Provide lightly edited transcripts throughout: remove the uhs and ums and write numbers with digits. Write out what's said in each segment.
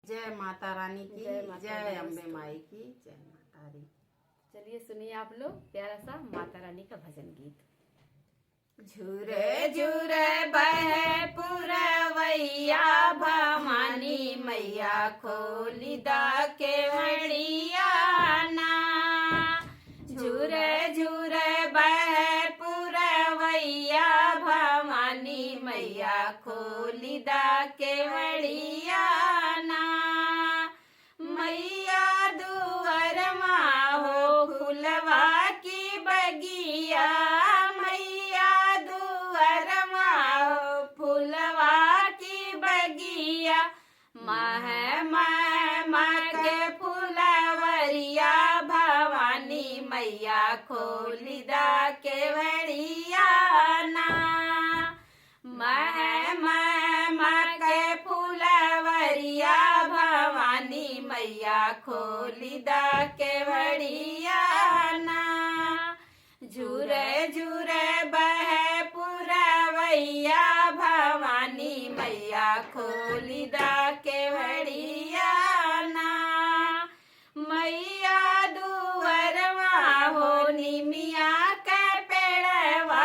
जय माता रानी की जय माता जय रानी। अम्बे माई की जय माता दी। चलिए सुनिए आप लोग प्यारा सा माता रानी का भजन गीत। झुरे झुरे बहे पुरवैया भवानी मैया खोली दा केवड़िया ना। झुरे झुरे बहे पुरवैया भवानी मैया खोली दा केवड़िया ना। मैया दुअर हो फुलवा की बगिया, मैया दुअर हो फुलवा की बगिया, मह मह मह के फुलवरिया भवानी मैया खोली दा केवड़िया ना। मह मह मह के फुलवरिया भवानी मैया खोली दा केवड़िया ना। झुरे झुरे बहे पुरवैया भवानी मैया खोली दा केवड़िया ना। मैया दुअरवा हो निमिया के पेड़वा,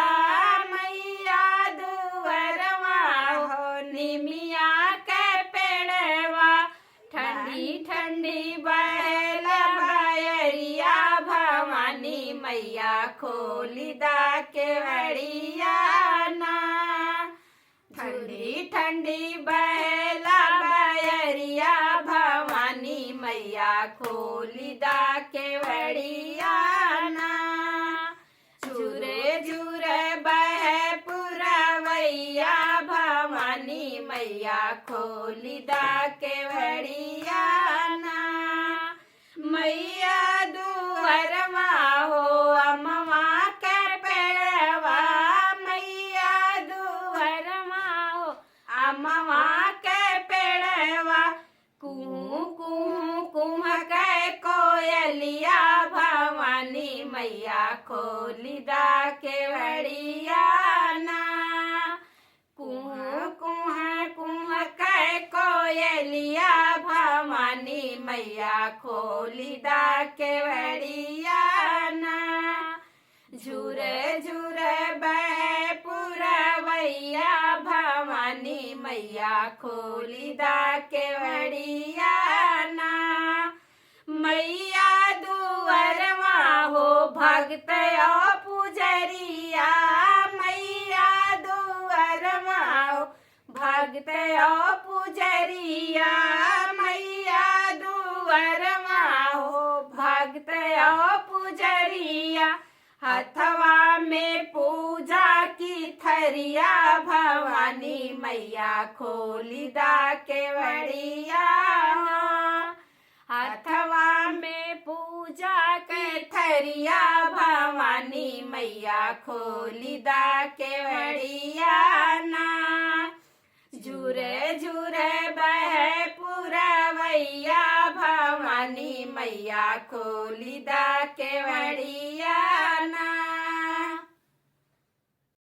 मैया दुअरवा हो निमिया के पेड़वा, ठंडी ठंडी बहल बयरिया भवानी मैया खोली दा केवड़िया ना। ठंडी ठंडी बहला बयरिया भवानी मैया खोली दा केवड़िया ना। झुरे झुरे बहे पुरवैया भवानी मैया खोली दा केवड़िया ना। मैया दुअरवा हो अमवा के पेड़वा, मैया दुअरवा हो अमवा के पेड़वा, कुहू कुहू कुह के कोयलिया भवानी मैया खोली दा केवड़िया ना। कुह कुह कुह के कोयलिया भवानी मैया खोली दा केवड़िया ना। झुरे झुरे बहे पुरवैया भवानी मैया खोली दा केवड़िया ना। मैया दुअरवा हो भक्त ओ पुजरिया, मैया दुअरवा हो भक्त ओ पुजरिया, मैया दुअरवा हो भक्त ओ पुजरिया, हथवा में पूजा की थरिया भवानी मैया खोली दा केवड़िया ना। हथवा में पूजा के थरिया भवानी मैया खोली दा केवड़िया ना। झुरे झुरे बहे पुरवैया भवानी मैया खोली दा केवड़िया।